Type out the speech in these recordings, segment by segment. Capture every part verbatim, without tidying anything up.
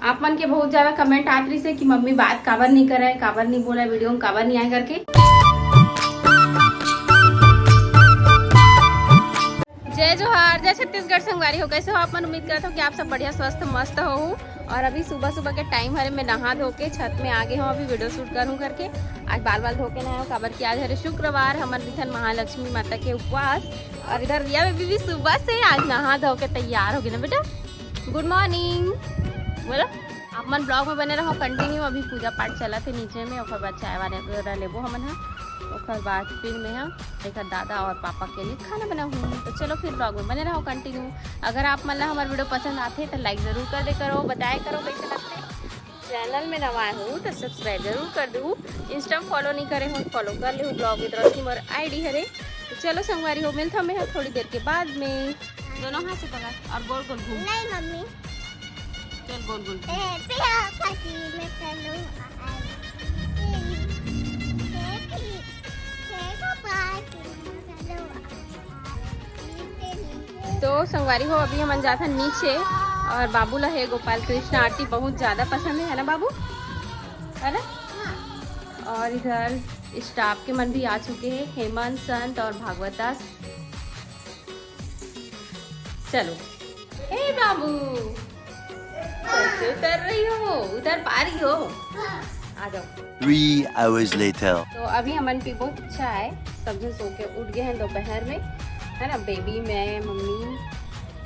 आप मन के बहुत ज्यादा कमेंट आत रहिस हे कि मम्मी बात काबर नहीं करे, काबर नहीं बोला, वीडियो में काबर नहीं आए करके। जय जोहार, जय छत्तीसगढ़ संगवारी हो। कैसे हो आप मन? उम्मीद करत हो कि आप सब बढ़िया, स्वस्थ, मस्त हो। और अभी सुबह सुबह के टाइम हरे, मैं नहा धो के छत में आ गए हूँ, अभी वीडियो शूट करूँ करके। आज बाल बाल धो के नहाए हूँ, काबर कि आज हरे शुक्रवार, हमन रिथन महालक्ष्मी माता के उपवास। और इधर रिया बेबी भी सुबह से आज नहा धो के तैयार हो गई ना बेटा। गुड मॉर्निंग बोलो। आप मन ब्लॉग में बने रहो कंटिन्यू। अभी पूजा पाठ चलत हे नीचे में, ओकर बाद चाय वाले वगैरह लेबो हमन ह, ओकर बाद फिर मैं ह एक दादा और पापा के लिए खाना बनाहूँ। तो चलो फिर ब्लॉग में बने रहो कंटिन्यू। अगर आप मन ला हमार वीडियो पसंद आथे तो लाइक जरूर कर दे करो, बताए करो कैसे लगथे। चैनल में नवा हो तो सब्सक्राइब जरूर कर दू। इंस्टा फॉलो नहीं करे हो, फॉलो कर ले, blog with Rashmi Mor ID हरे। तो चलो संगवारी हो, मिलता मैं ह थोड़ी देर के बाद में। दोनों हाथ से पकड़ और गोल गोल घूम। नहीं मम्मी। चल गोल गोल घूम। ए, पिया, फंसी में चलो। तो संगवारी हो, अभी हमन जाथन नीचे और बाबू ला हे गोपाल कृष्ण आरती बहुत ज्यादा पसंद है, है ना बाबू? है ना? और इधर स्टाफ के मन भी आ चुके हैं, हेमंत, संत और भागवत दास। चलो, हे बाबू, कैसे उतर रही हो? उतर पा रही हो? आ जाओ। Three hours later. तो अभी हमन पीबो चाय, सब झन सो के उठ गए हैं दोपहर में, है ना? बेबी, मैं, मम्मी,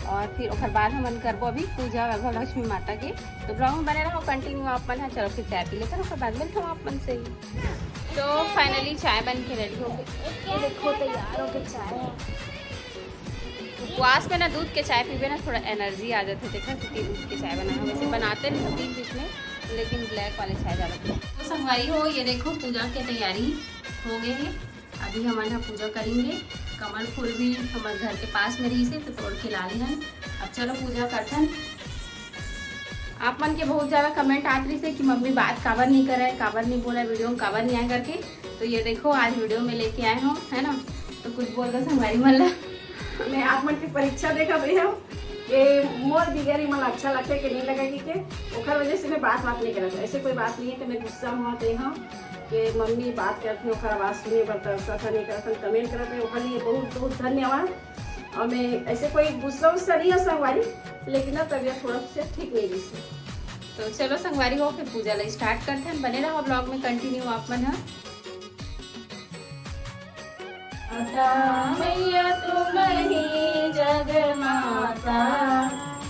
और फिर ओकर बाद हमन करबो अभी पूजा वैभव लक्ष्मी माता के। तो ब्लॉग में बने रहो कंटिन्यू आप मन ह। चलो फिर चाय पी लेते हैं, ओकर बाद मिलते हैं आप मन से ही। तो फाइनली चाय बन के रेडी हो गई, ये देखो तैयार हो गई चाय। उपवास में ना दूध के चाय पीबे ना थोड़ा एनर्जी आ जाथे, देखा से दूध के चाय बनाना, वैसे बनाते नहीं बीच बीच में, लेकिन ब्लैक वाले चाय ज़्यादा पीते। तो संगवारी हो, ये देखो पूजा के तैयारी हो गए है। अभी हमन ह पूजा करेंगे। कमल फूल भी हमर घर के पास में रहिस हे तो तोड़ के ला लेहन। अब चलो पूजा करथन। आप मन के बहुत ज्यादा कमेंट आत रहिस हे कि मम्मी बात काबर नहीं करे, काबर नहीं बोला, वीडियो में काबर नहीं आए करके। तो ये देखो आज वीडियो में लेके आए हो, है ना? तो कुछ बोल दो संगवारी मन ला। मैं आप मन के परीक्षा देखत रही हूँ कि मोर बिगड़ी मन अच्छा लगथे कि नहीं लगे के, ओकर वजह से मैं बात बात नहीं करत। ऐसे कोई बात नहीं है कि मैं गुस्सा में होते हूँ कि मम्मी बात करते हैं, ओकर आवाज़ सुने बर तरसत है, नहीं करत, कमेंट करते हैं, ओकर लिए बहुत बहुत धन्यवाद। और मैं ऐसे कोई गुस्सा उस्सा नहीं है संगवारी, लेकिन ना तबीयत थोड़ा से ठीक नहीं रही। तो चलो संगवारी हो, फिर पूजा ला स्टार्ट करते हैं, बने रहो ब्लॉग में कंटिन्यू आप मन ह। माता मैया तुम ही जगमाता,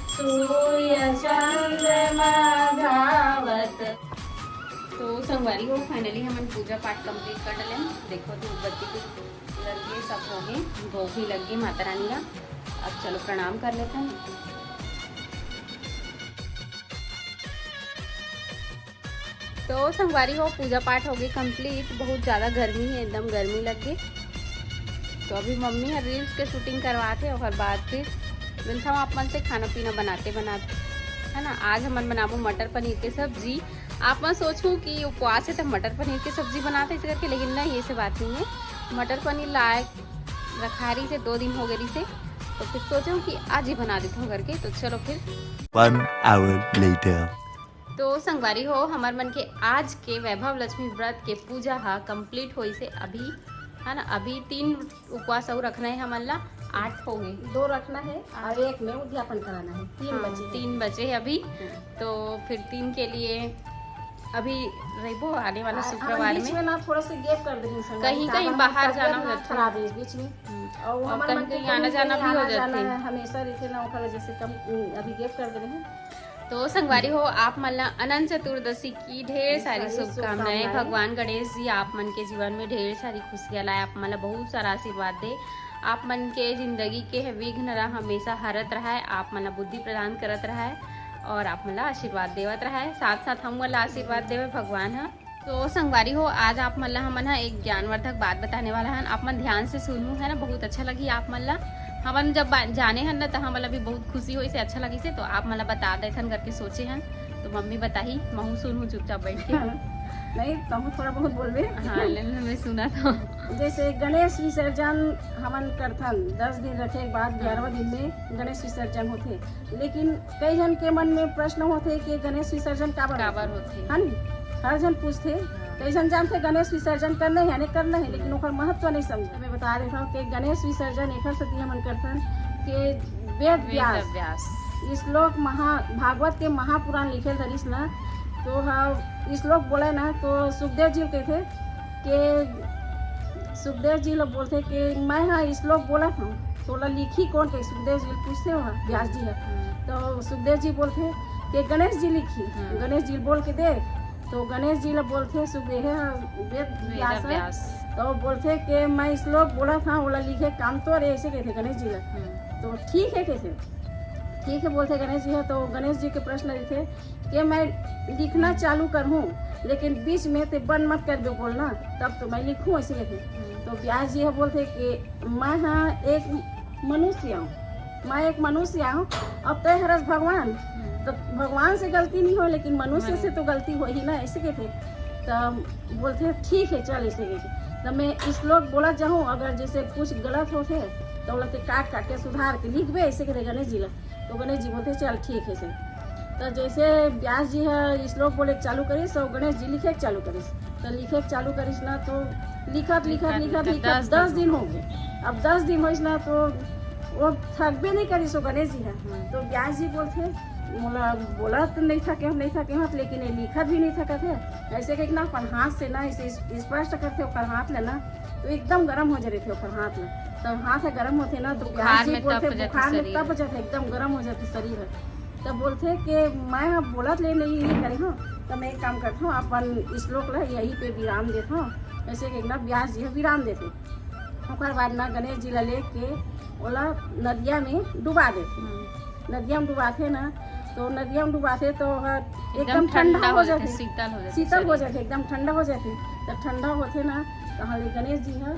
सूर्य चंद्रमा धावत। तो संगवारी हो, फाइनली हमन पूजा पाठ कंप्लीट कर डलेन। देखो धूप बत्ती के लग गे, सब हो गे, भोग भी लग गे माता रानी ला। अब चलो प्रणाम कर लेथन। तो संगवारी हो, पूजा पाठ हो गई कंप्लीट। बहुत ज़्यादा गर्मी है, एकदम गर्मी लग गई। तो अभी मम्मी हर रील्स के शूटिंग करवात हे, ओकर बाद फिर मिलता हूँ आप मन से खाना पीना बनाते बनाते, है ना। आज हमन बनाबो मटर पनीर के सब्जी। आप मन सोचहू कि उपवास है तो मटर पनीर के सब्जी बनाते इस करके, लेकिन नहीं, ऐसे बात नहीं है। मटर पनीर लाए रखा रही से दो दिन हो गए रही से, तो फिर सोचे हूँ कि आज ही बना देता हूँ करके। तो चलो फिर। One hour later. तो संगवारी हो, हमर मन के आज के वैभव लक्ष्मी व्रत के पूजा हा कंप्लीट होई से अभी, है ना। अभी तीन उपवास अउ रखना है हमन ला, आठ हो गए। दो रखना है और एक में उद्यापन कराना है, तीन हाँ, बचे हैं। तीन बचे हैं अभी। हम्म। तो फिर तीन के लिए अभी रहबो आने वाला आ, शुक्रवार हमन बीच में। में ना थोड़ा सा गैप कर देंगे संगवारी, कहीं, कहीं काबर बाहर तबियत जाना ना होता है। खराब है बीच में। हम्म। और और हमर कहीं, मन के कहीं आना कहीं जाना भी हो आना जाता जाना है। है, हमेशा रहते ना, ओकर वजह से कम, उम, अभी गैप कर दे रहे हैं। तो संगवारी हो, आप मन ला अनंत चतुर्दशी की ढेर सारी सारी शुभकामनाएं। शुभकामनाएं। भगवान गणेश जी आप मन के जीवन में ढेर सारी खुशियां लाए, आप मन ला बहुत सारा आशीर्वाद दे, आप मन के जिंदगी के विघ्न ला हमेशा हरत रहाए, आप मन ला बुद्धि प्रदान करत रहाए और आप मन ला आशीर्वाद देवत रहाए, साथ साथ हम मन ला आशीर्वाद देवे भगवान ह। तो संगवारी हो, आज आप मन ला हमन ह एक ज्ञानवर्धक बात बताने वाला हन। आप मन ध्यान से सुनहू, है ना, बहुत अच्छा लगही आप मन ला। हमन जब बा-, जाने हन ना, तो हमन ला भी बहुत खुशी होइस हे, अच्छा लगिस हे, तो आप मन ला बता देथन करके सोचे हन। तो मम्मी बताही, महू सुनहू चुपचाप बैठ के। नहीं, तहूँ थोड़ा बहुत बोलबे। हाँ, ले, ले, मैं सुना था। जैसे गणेश विसर्जन हमन करथन, दस दिन रखे के बाद ग्यारहवाँ दिन में गणेश विसर्जन होथे। लेकिन कई झन के मन में प्रश्न होथे कि गणेश विसर्जन काबर काबर होथे? होथे? है नी? हर झन पूछथे। हाँ। कई झन जानथे गणेश विसर्जन करना है, यानी करना है, लेकिन ओकर महत्व नहीं समझे। मैं बता देत हूँ कि गणेश विसर्जन एकर सेती हमन करथन कि वेद वेद व्यास व्यास। श्लोक महा-, भागवत के महापुराण लिखे धरिस ना, तो ह-, श्लोक बोले ना, तो सुखदेव जी कहिथे कि सुखदेव जी ल बोलथे कि मैं ह श्लोक बोलत हूँ, तोला लिखही कोन? के सुखदेव जी ल पूछथे वहाँ व्यास जी ह। हम्म। तो सुखदेव जी बोलथे कि गणेश जी लिखही, हम्म। गणेश जी ल बोल के दे। तो गणेश जी ल बोलथे सुखदेव ह, वेद वेद व्यास ह। व्यास। तो बोलथे कि मैं श्लोक बोलत हूँ, ओला लिखे काम तो रे, ऐसे कहिथे गणेश जी ल। हम्म। तो ठीक है कहिथे, ठीक है बोलथे गणेश जी ह। तो गणेश जी के प्रश्न रहिथे कि मैं लिखना चालू करहूँ, लेकिन बीच में ते बंद मत करबे बोलना, तब तो मैं लिखहूँ, ऐसे कहिथे। हम्म। तो व्यास जी ह बोलथे कि मैं ह एक मनुष्य हूँ, मैं एक मनुष्य हूँ, अब तय हरस भगवान, हम्म। तो भगवान से गलती नहीं हो, लेकिन मनुष्य मनु- से तो गलती होही ना, ऐसे कहिथे। तो बोलथे ठीक है, चल, ऐसे कहिथे। तो मैं श्लोक बोलत जाहूँ, अगर जैसे कुछ गलत होथे तो ओला ते काट काट के सुधार के लिखबे, ऐसे कहिथे गणेश जी ला। तो गणेश जी बोलथे चल ठीक है से। तो जैसे व्यास जी ह श्लोक बोले चालू करिस, तो गणेश जी लिखे के चालू करिस। तो लिखे के चालू करिस ना, तो लिखत, लिखत, लिखत, लिखत, लिखत, लिखत दस दस दिन दिन हो गए। अब दस दिन होइस ना, तो वो थकबे नहीं करिस वो गणेश जी ह। हम्म। तो व्यास जी बोलथे, मोला बोला तो नहीं थके, नहीं थके हत, लेकिन ये लिखत भी नहीं थकत है। ऐसे कहिके ना अपन हाथ से ना ऐसे स्पर्श करथे ओकर हाथ ले ना, तो एकदम गरम हो जाथे ओकर हाथ ले। तो हाथ ह गरम होथे ना, तो बुखार व्यास जी में बोलथे, तप जाथे बुखार में शरीर। तप जाथे, एकदम गरम हो जाथे शरीर ह। तब बोलथे कि मैं ह बोलत ले नहीं, नहीं करे हूँ, तो मैं एक काम करता हूँ, अपन श्लोक ला यहीं पे विराम देता हूँ। ऐसे कहिके ना व्यास जी ह विराम देथे। ओकर बाद ना गणेश जी ला लेके ओला नदिया में डुबा देथे। हम्म। नदिया में डुबाथे ना, तो नदिया में डुबाथे तो ओह एकदम एकदम ठंडा ठंडा हो हो जाथे, जाथे, शीतल हो जाथे शीतल हो शरीर। जाथे, एकदम ठंडा हो जाथे। तो ठंडा होथे ना, तो हाँ, गणेश जी ह,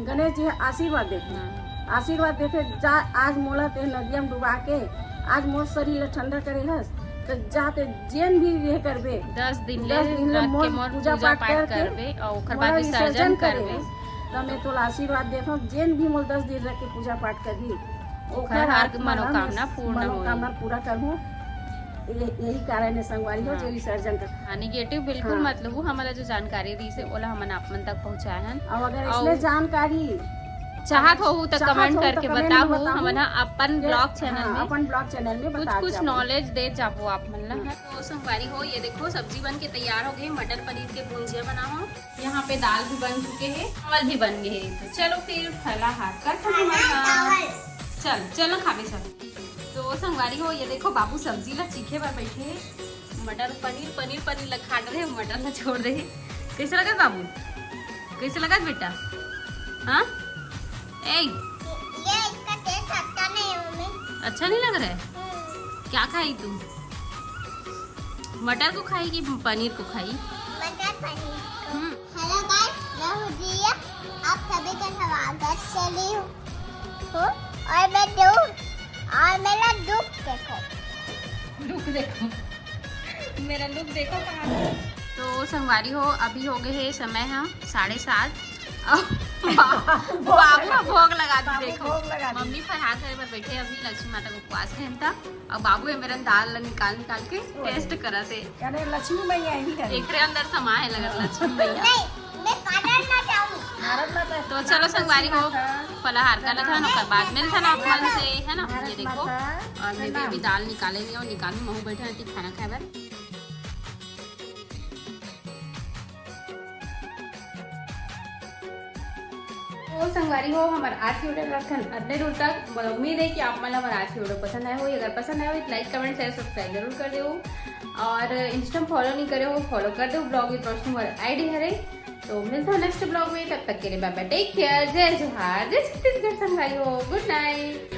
गणेश जी ह आशीर्वाद देथे। हाँ। आशीर्वाद देथे, जा आज मोला ते नदिया में डुबा के आज मोर शरीर ला ठंडा करे हस, तो जा ते जेन भी ये करबे, दस दिन ले दस दिन ले रख मोर के मोर पूजा पूजा पाठ पाठ करके करबे और ओकर मोला बाद विसर्जन विसर्जन करे करबे। हस, तो मैं तोला आशीर्वाद देथव, जेन भी मोर दस दिन रख के पूजा पाठ करही, ओकर ओकर हर आत्मा ला मनोकामना मैं पूर्ण होही। मनोकामना पूरा करहूँ। ये-, यही कारण है संगवारी हो हाँ। जो विसर्जन कर। हाँ, negative बिल्कुल हाँ। मत लहू, हमला जो जानकारी रहिस हे, ओला हमन आप मन तक पहुँचाए हन। और अगर और इसमें जानकारी चाहत होहू त चाहत comment होहू त करके comment में बताहू, बताहू। हमन ह अपन ये, blog channel हाँ, में अपन blog channel में कुछ, बता कुछ जाबो। Knowledge दे जाबो आप मन ला। हाँ। तो संगवारी हो, ये देखो सब्जी बन के तैयार हो गई, मटर पनीर के भुंजिया बनाओ। यहाँ पे दाल भी बन चुके हैं, चावल भी बन गए हैं। तो चलो फिर फलाहार करथन हमन ह। चल, चल ना खाबे, चल। तो संगवारी हो, ये देखो बाबू सब्जी ला चीखे बर बैठे हैं। मटर पनीर, पनीर, पनीर ला खा रहे हैं, मटर ला छोड़ रहे हैं। कैसे लगा बाबू? कैसे लगा बेटा? हाँ? ए, ये इसका taste अच्छा नहीं है, मम्मी। अच्छा नहीं लग रहा है? हम्म। क्या खाई तू? मटर को खाई कि पनीर को खाई? मटर पनीर को। हम्म। Hello guys, मैं हूँ जिया, आप सभी का स्वागत कर रही हूँ। हूँ, और मैं दू-, और मेरा look देखो। Look देखो, मेरा look देखो कहाँ है। तो संगवारी हो, अभी हो गए है समय ह साढ़े सात। अब बा-, बाबू ह भोग लगा दी। बाबू देखो, भोग लगा दी। मम्मी फरहार करे बर बैठे, अभी लक्ष्मी माता को उपवास है इनका। अब बाबू ह मेरन दाल ला निकाल निकाल के ओए। Taste करत हे। यानी लक्ष्मी मैया ही है। एकरे अंदर समा है लगत लक्ष्मी मैया। नहीं, मैं पार्लर ना जाऊँ। भारत माता, तो चलो संगवारी हो, माता। फलाहार कर लेथन, ओकर बाद मिलथन आप मन से, है ना? भारत ये देखो, माता। और मैं भी प्रणाम। अभी दाल निकाले नहीं हूँ, निकालू, महू बैठे रहती खाना खाए बर। तो संगवारी हो, हमर आज के video रखन अतने दूर तक। मोला उम्मीद है कि आप मन ला हमर आज के video पसंद आए हो। अगर पसंद आए हो तो like, comment, share, subscribe जरूर कर देहू। और Insta follow नहीं करे हो, follow कर देहू। Blog with रोशनी मोर I D हरे। तो मिलता हूँ next blog में, तब तक के लिए bye bye, take care, जय जोहार, जय छत्तीसगढ़ संगवारी हो, good night।